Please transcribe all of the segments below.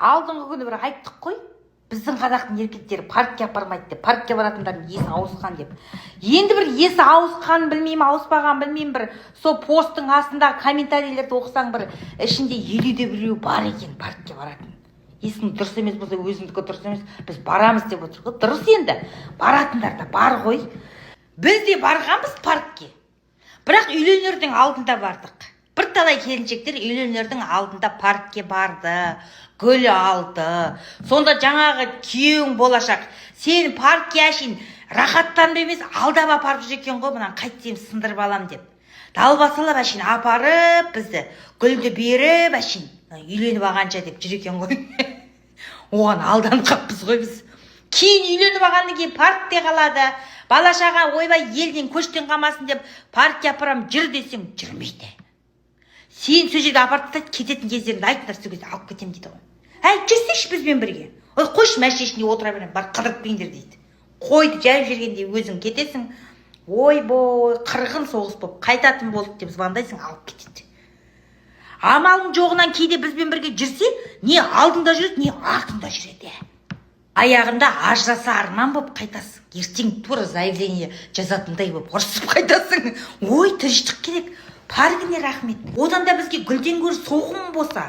Алдыңғы күні бір айттық қой, біздің қазақтың еркектері паркке апармайды деп, паркке баратындардың есі ауысқан деп. Енді бір есі ауысқанын білмеймін, ауыспағанын білмеймін, бір сол посттың астындағы комментарийлерді оқысаң, бір ішінде 50-де біреу бар екен паркке баратын. Есің дұрыс емес болса, өзіңдікі дұрыс емес, біз барамыз деп отыр ғой. Дұрыс, енді баратындар да бар ғой. Біз де барғанбыз паркке, бірақ үйленердің алдында бардық. Бірталай келіншектер үйленердің алдында паркке барды, гүл алды. Сонда жаңағы күйеуің болашақ сен паркке әшейін рахаттанып емес, алдап апарып жүр екен ғой. Мынаны қайтсем сындырып алам деп, далбасалап әшейін апарып, бізді гүлді беріп, әшейін үйленіп алғанша деп жүр екен ғой. Оған алданып қалыппыз ғой біз. Кейін үйленіп алғаннан кейін паркте қалады бала шаға ойбай, елден көштен қалмасын деп паркке апарамын, жүр десең, жүрмейді. Сен сол жерге апарып тастайды. Кететін кездеріңді айтыңдар, сол кезде алып кетемін дейді ғой. Әй, жүрсейші бізбен бірге. Ой, қойшы, машина ішінде отыра беремін, барып қыдырып келіңдер дейді. Қойды жайып жібергенде өзің кетесің. Ойбой, қырғын соғыс болып қайтатын болдық деп звондайсың, алып кетеді. Амалың жоғынан кейде бізбен бірге жүрсе, не алдыңда жүреді, не артыңда жүреді. Аяғында ажыраса арман болып қайтасың. Ертең тура заявление жазатындай болып ұрысып қайтасың. Ой, тыныштық керек. Паркіне рахмет, одан да бізге гүлден гөрі соғым болса.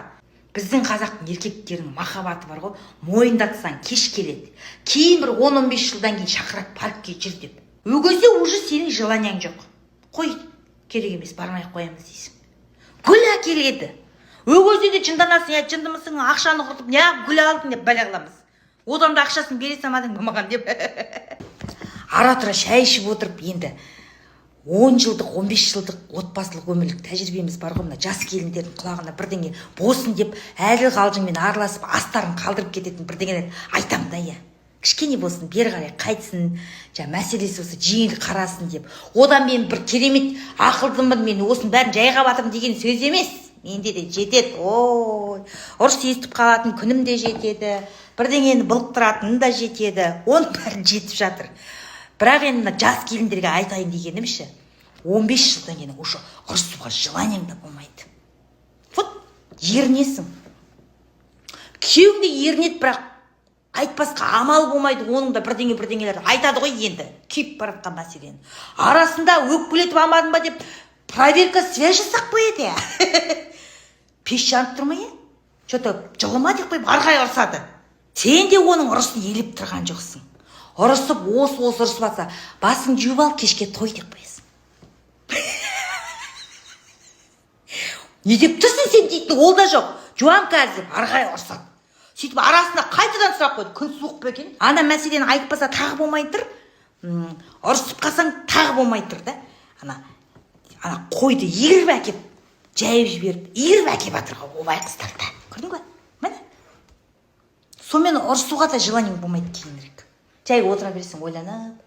Біздің қазақтың еркектерінің махаббаты бар ғой, мойындатсаң, кеш келеді. Кейін бір 10-15 жылдан кейін шақырады паркке жүр деп. Ол кезде уже сенің желанияң жоқ. Қой, керек емес, бармай ақ қоямыз дейсің. Гүл әкеледі, ол кезде де жынданасың. Иә, жындымысың, ақшаны құртып неғып гүл алдың деп бәле қыламыз. Одан да ақшасын бере салмадың ба маған деп. Ара тұра шай ішіп отырып, енді 10 жылдық, 15 жылдық отбасылық өмірлік тәжірибеміз бар ғой, мына жас келіндердің құлағына бірдеңе болсын деп, әзіл қалжыңмен араласып, астарын қалдырып кететін бірдеңелер айтамын да. Иә, кішкене болсын бері қарай қайтсын, жаңа мәселесі болса, жеңіл қарасын деп. Одан мен бір керемет ақылдымын, мен осының бәрін жайғап жатырмын деген сөз емес. Менде де жетеді. Ой, ұрыс естіп қалатын күнім де жетеді, бірдеңені былықтыратыным да жетеді, оның бәрі жетіп жатыр. Бірақ енді мына жас келіндерге айтайын дегенім ше, 15 жылдан кейін уже ұрысуға желаниең да болмайды. Вот ерінесің, күйеуің де ерінеді, бірақ айтпасқа амал болмайды. Оның да бірдеңе бірдеңелер айтады ғой енді, күйіп бара жатқан мәселені. Арасында өкпелетіп алмадым ба деп проверка связь жасап қояды. Иә, пеш жанып тұр ма, иә, че-то жылы ма деп қойып, ары қарай ұрсады. Сен де оның ұрысын елеп тұрған жоқсың. Ұрысып, осы осы ұрысып жатса, басың жуып ал, кешке той деп қоясың. Не деп тұрсың сен дейтін ол да жоқ. Жуам қазір деп ары қарай ұрысады. Сөйтіп арасында қайтадан сұрақ қойды: күн суық па екен? Ана мәселені айтпаса, тағы болмай тұр. Ұрысып қалсаң, тағы болмай тұр да. Ана қойды иіріп әкеп жайып жіберіп, иіріп әкеп жатыр ғой ол байқұстарды, көрдің ба? Міне, сонымен ұрысуға да желаниең болмайды. Кейінірек жай отыра бересің ойланып.